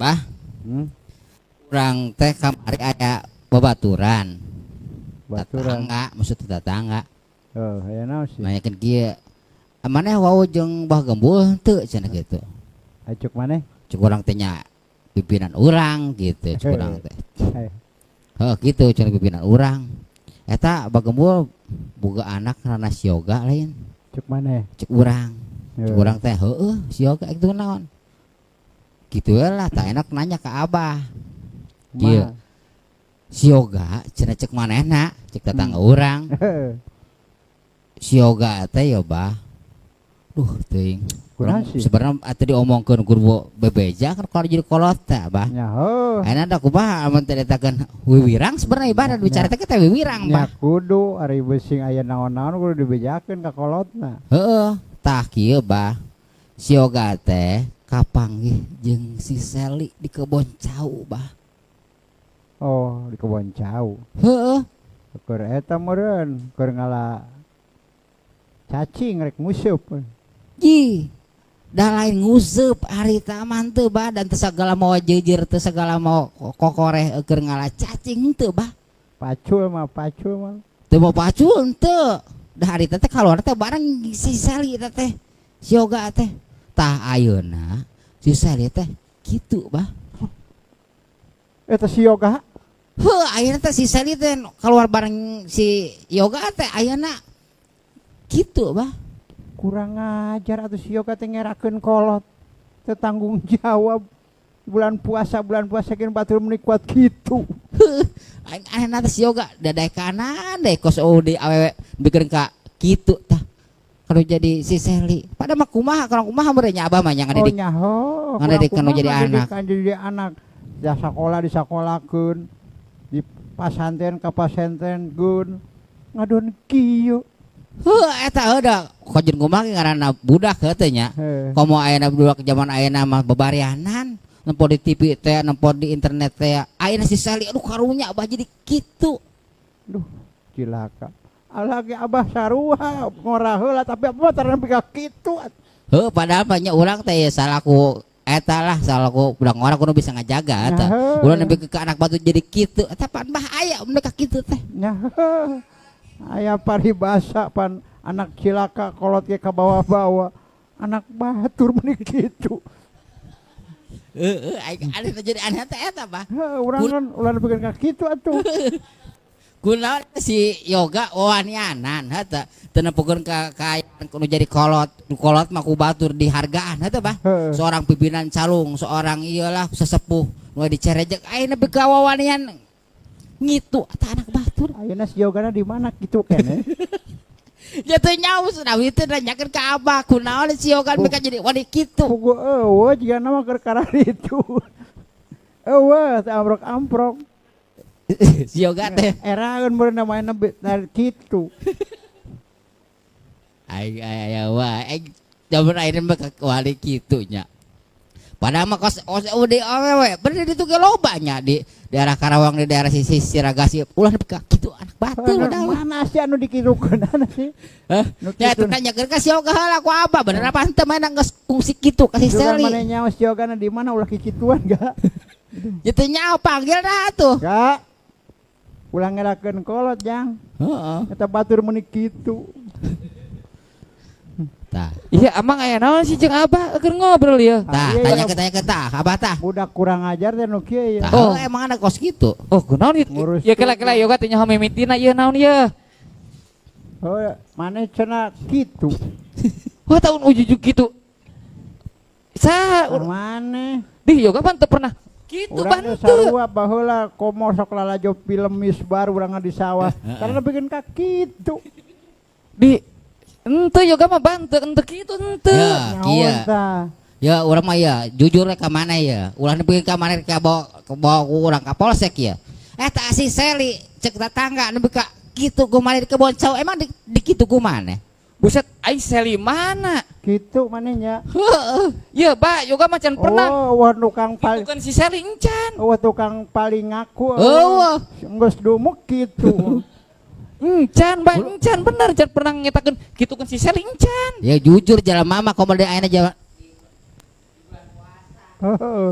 Bah. Urang teh kamari aya babaturan. Baturan. Tetangga, maksud tetangga. Oh, aya naon sih? Nanyakeun kieu. Maneh wau jeung Bah Gembul henteu cenah kitu. Acuk maneh? Cek urang teh nya pimpinan urang gitu, cek urang teh. Heuh kitu cenah pimpinan urang. Eta Bah Gembul boga anak ngaranna si Yoga lain. Cek maneh? Cek urang. Cek urang teh heueuh si Yoga itu naon. Kitu we lah tak enak nanya ke Abah. Kieu. Si Yoga cenah cek manehna, cek tetangga urang. Si Yoga teh ya Bah. Duh teuing. Sebenarnya atuh diomongkeun guru bebeja kan kalau jadi kolot teh Abah. Nya heuh. Ayeuna da kumaha amun teh ditakeun wiwirang sebenarnya ibarat bicara teh kita wiwirang Nya Bah. kudu ari besing aya naon-naon kudu dibejakeun ka kolotna. Heeh, tah kieu Bah. Si Yoga teh kapanggih jeung si Seli di kebon cau Bah. Oh, di kebon cau. Heeh. Keur eta meureun, keur ngala cacing rek nguseup. Ji, dah lain nguseup harita mah teu Bah, dan teu sagala mawa jeujeur teu sagala mawa kokoreh keur ngala cacing teu Bah. Pacul mah, pacul mah. Teu mau pacul teu. Dah harita teh kaluar teh bareng si Seli teh teh. Si Yoga teh. Tah ayeuna si Seli teh kitu Bah. Eta si Yoga? Heuh, ayeuna teh si Seli teh keluar bareng si Yoga teh ayeuna kitu Bah. Kurang ajar atuh si Yoga teh ngerakeun kolot. Teu tanggung jawab. Bulan puasa keun batur meuni kuat kitu. Heuh, aing anehna teh si Yoga dadaekanan deui kos eueuh di awewe bikeun ka kitu tah. Kalau jadi si Seli, pada mah kumaha, kalau kumaha meureun nya Abah mah nya ngadidik. Oh nyaho, Ngadidik kanu jadi anak. Kan jadi anak. Ya sakola disakolakeun, di pasantren ka pasantrenkeun. Ngadon kieu. Heuh, eta heuh da kajeun kumaha ge ngaranna budak heuh teh nya. Komo ayeuna budak zaman ayeuna mah bebarianan, nempo di TV teh, nempo di internet teh. Ayeuna si Seli aduh karunya Abah jadi kitu. Duh, cilaka. Alah ge Abah sarua ngora heula tapi abah tara nepi ka kitu. Heuh, padahal mah nya urang teh ya salaku eta lah, salaku budak ngora kudu bisa ngajaga eta. Ulah nepi ka anak batu jadi kitu. Eta pan bah aya mereka kitu teh. Nya heuh. Aya paribasa pan anak cilaka kolot ge kabawa-bawa. Anak batur meuni kitu. Heeh, aing aneh teh jadi aneh teh eta Bah. Heuh, urang kan ulah nepi ka kitu atuh. Kunaon si Yoga wanianan heuh teu nempokeun ka kudu jadi kolot. Kolot mah ku batur dihargaan heuh Bah. Seorang pimpinan calung, seorang iyalah sesepuh nu dicerejek ayeuna nepi ka wawanian ngitu eta anak batur. Ayeuna si Yogana di mana kitu keneh? Ya teu nyaho sudah teh nanyakeun ka Abah kunaon si Yoga nepi ka jadi wani kitu. Puguh eueuh jigana mah keur kararitu. Eueuh teh amprok-amprok. Si Yoga teh eraeun meureun maena kitu. Aing aya wae aing jaman ayeuna mah wali kitu nya. Padahal mah kos udah awewe bener ditu ge loba nya di daerah Karawang di daerah sisi Siragasi ulah nepi ka kitu anak batur padahal. Mana sih anu dikirukeunana sih? Hah? Ya eta tanyakeun ka si Yoga heula ku Abah bener apa henteu mana geus kungsi kitu ka si Seli. Mana nyaho si Yogana di mana ulah kikituan ga? Ya teu nyaho panggil dah atuh. Ga. Ulah ngerakeun kolot jang. Heeh. Eta batur meuni kitu. Tah. Iya, amang aya naon sih jeung Abah keur ngobrol ieu. Tah, tanya ke tah, Abah tah. Budak kurang ajar teh nu kieu ieu. Oh, emang ada kos kitu. Oh, kunaon ieu? Ya kela-kela yoga teh nyaho mimitina ieu naon ieu. Oh, maneh cenah kitu. Wah, tahun ujug kitu. Saha maneh? Dih yoga pan teu pernah kitu ban teu. Sarua baheula komo sok lalajo film misbar urang di sawah. Karena bikin ka kitu. Di ente yoga mah bante, ente kitu ente. Ya, iya. Ya, urang mah ya, jujur ka mana ya. Ulah nepi ka mana ka bawa urang ka polsek ya. Eta si Seli cek tetangga nepi ka kitu kumaha di kebon cau emang di kitu kumaha? Buset, ai Seli mana? Kitu maneh nya. Heeh. Ya, Bah, yoga mah can pernah. Oh, wah tukang paling. Kitu kan si Seli encan. Oh, tukang paling ngaku. Eueuh. Geus dumuk kitu. Encan, Bah, encan bener can pernah ngetakeun kitu kan si Seli encan. Ya jujur jalan mama komo deui ayeuna jalan. Heeh.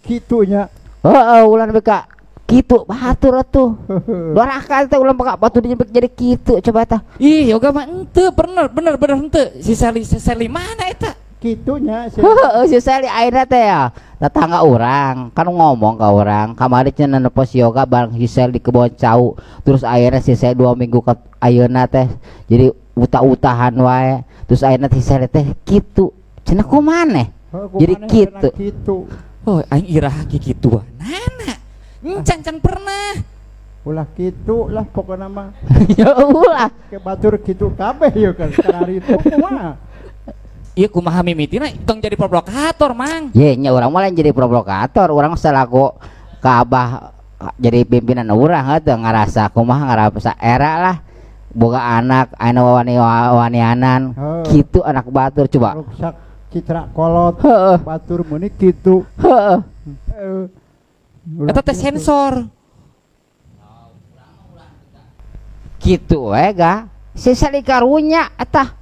Kitunya. Heeh, ulah nepi ka kitu batur atuh. Doraka teh ulah ka batur jadi kitu coba tah. Ih, yoga mah henteu bener bener bener henteu. Si Seli mana eta? Kitunya si. Heeh, si Seli ayeuna teh ya. Tetangga urang kan ngomong ka urang, kamari cenah nepo si Yoga bareng si Seli di kebon cau. Terus ayeuna si Seli 2 minggu ka ayeuna teh jadi utah-utahan wae. Terus ayeuna si Seli teh kitu. Cenah kumaneh? Jadi kitu. Oh, aing iraha kikituanana. Encan can pernah. Ulah kitu lah pokona mah. Ya ulah. Ke batur kitu kabeh yeuh kan karari itu kumaha. Ieu kumaha mimitina tong jadi provokator, Mang. Ye nya urang mah lain jadi provokator, urang selaku ka abah jadi pimpinan urang heuh ngarasa kumaha ngarasa era lah. Boga anak anu wani-wanianan kitu anak batur coba. Ruksak citra kolot batur meuni kitu. Heeh. Eta teh sensor. Kitu we ga. Si Seli karunya eta.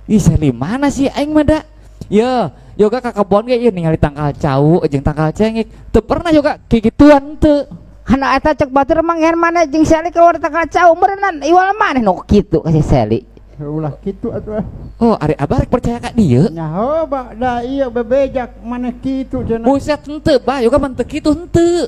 Ih, Seli mana sih aing mah da? Ye, yoga ka kebon ge ieu ningali tangkal cau jeung tangkal cengek. Teu pernah yoga kikituan teu. Hana eta cek batur manggihan mana jeung Seli keluar tangkal cau meureunnan iwal maneh nu kitu ka si Seli. Ulah kitu atuh. Oh, ari abah rek percaya ka dieu? Nyaho ba da ieu bebejak maneh kitu cenah. Buset henteu bah, yoga mah teu kitu henteu.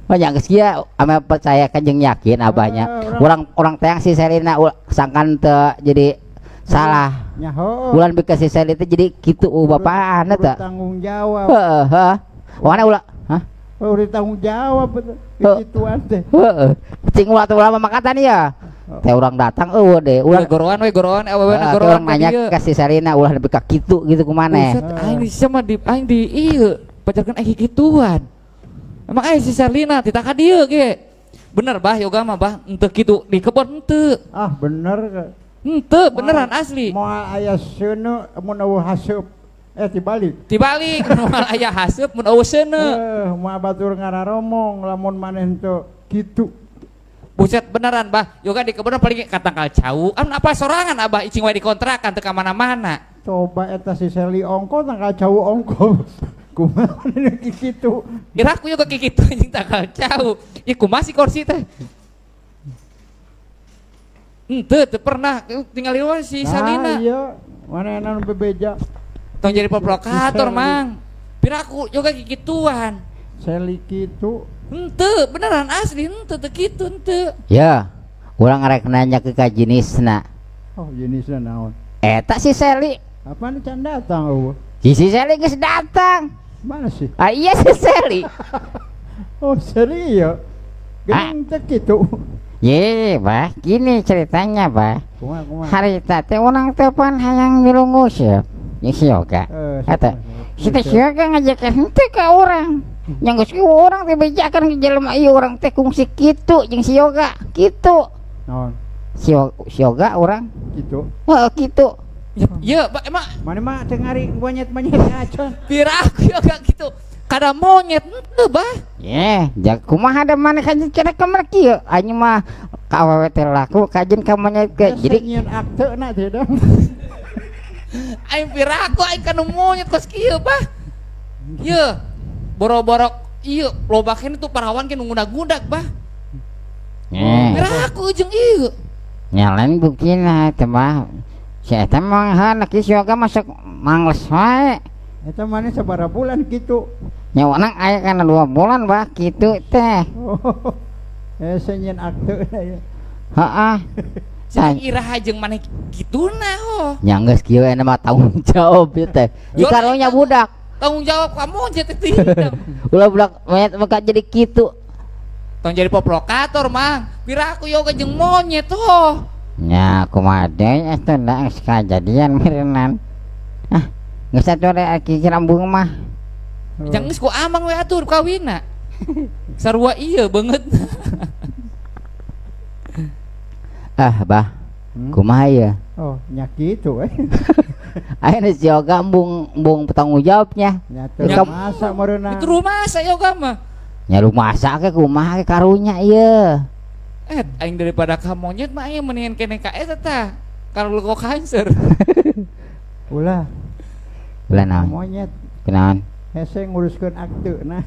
Oh nya geus kieu ame percaya ka jeung yakin abahnya. Urang teang si Selina sangkan teu jadi salah. Nyaho. Ulan bika si Seli teh jadi kitu bapaan eta. Tanggung jawab. Heeh, heeh. Mana ulah? Hah? Udah tanggung jawab kituan teh. Heeh. Cing ulah teh ulah makatan ya. Teh urang datang eueuh deh. Ulah goroan we goroan awewena goroan. Urang nanya ka si Sarina ulah nepi ka kitu gitu kumaneh. Buset aing di sama di aing di ieu pacarkeun aing kikituan. Emang aing si Sarlina tita ka dieu ge. Bener bah yoga mah bah henteu kitu di kebon henteu. Ah bener. Henteu beneran asli. Moal aya seuneu mun eueuh haseup. Tibalik. Tibalik moal aya haseup mun eueuh seuneu. Moal batur ngararomong lamun maneh henteu kitu. Buset beneran bah, yoga di kebun paling katangkal cau. An apa sorangan abah icing wae dikontrakan teu ka mana-mana. Coba eta si Seli ongko tangkal cau ongko. Kumaha maneh kitu? Kira aku yoga kikitu anjing tangkal cau. Ih kumaha si kursi teh? Henteu teu pernah tinggal wae si Salina. Iya, manehna nu bebeja. Tong jadi provokator, Mang. Piraku yoga kikituan. Seli kitu. Henteu, beneran asli henteu teu kitu henteu. Ya, urang rek nanya ke ka jenisna. Oh, jenisna naon? Eta si Seli. Apaan can datang eueuh? Si Seli geus datang. Mana sih? Ah iya si Seli. Oh, Seli ya. Geuning teu kitu. Ye, bah, gini ceritanya, bah. Kumaha? Harita teh urang teh pan hayang milu nguseup. Jeung si Yoga. Eta si teh Yoga ngajakan henteu ka urang. Yang geus urang teh bejakan ke jelema ieu urang teh kungsi kitu jeung si Yoga kitu. Naon? Si Yoga urang kitu. Heeh kitu. Ye, bah, emang mana mah teh ngari monyet-monyet acan. Piraku Yoga kitu. Kada monyet henteu, bah. Ye, jak kumaha da maneh kajeun cenah kamar kieu. Anjing mah ka awewe teh laku kajeun ka monyet ge. Jadi nyieun akteuna teh dong. Aing piraku aing kana monyet kos kieu, bah. Ye. Boro-boro ieu loba keneh tuh parawan ke nu ngudag-ngudag bah. Piraku jeung ieu. Nya lain buktina teh mah. Si eta mah hana ki si Yoga masuk mangles wae. Eta maneh sabaraha bulan kitu? Nya wanang aya kana 2 bulan bah kitu teh. Oh. Senyen akte ya. Heeh. Sing iraha jeung maneh kituna ho. Nya geus kieu ena mah tanggung jawab ieu teh. Ieu karunya budak. Tanggung jawab kamu jadi tidak. Ulah budak monyet maka jadi kitu. Tong jadi provokator, Mang. Piraku yoga jeung monyet ho. Nya kumaha deui eta da geus kajadian meureunnan. Ah, geus atuh rek kira embung mah. Jang geus ku amang we atuh kawinna. Sarua ieu beungeut. Ah, bah. Kumaha ieu? Oh, nya kitu we. Ayeuna si Yoga embung tanggung jawabnya. Nya teu masak meureunna. Itu rumah saya Yoga mah. Nya rumasa ke kumaha ke karunya ieu. Aing daripada ka monyet mah aing mendingan kene ka eta tah. Kalau kok kanser. Ulah. Ulah naon? Monyet. Kunaon? Hese nguruskeun akte nah.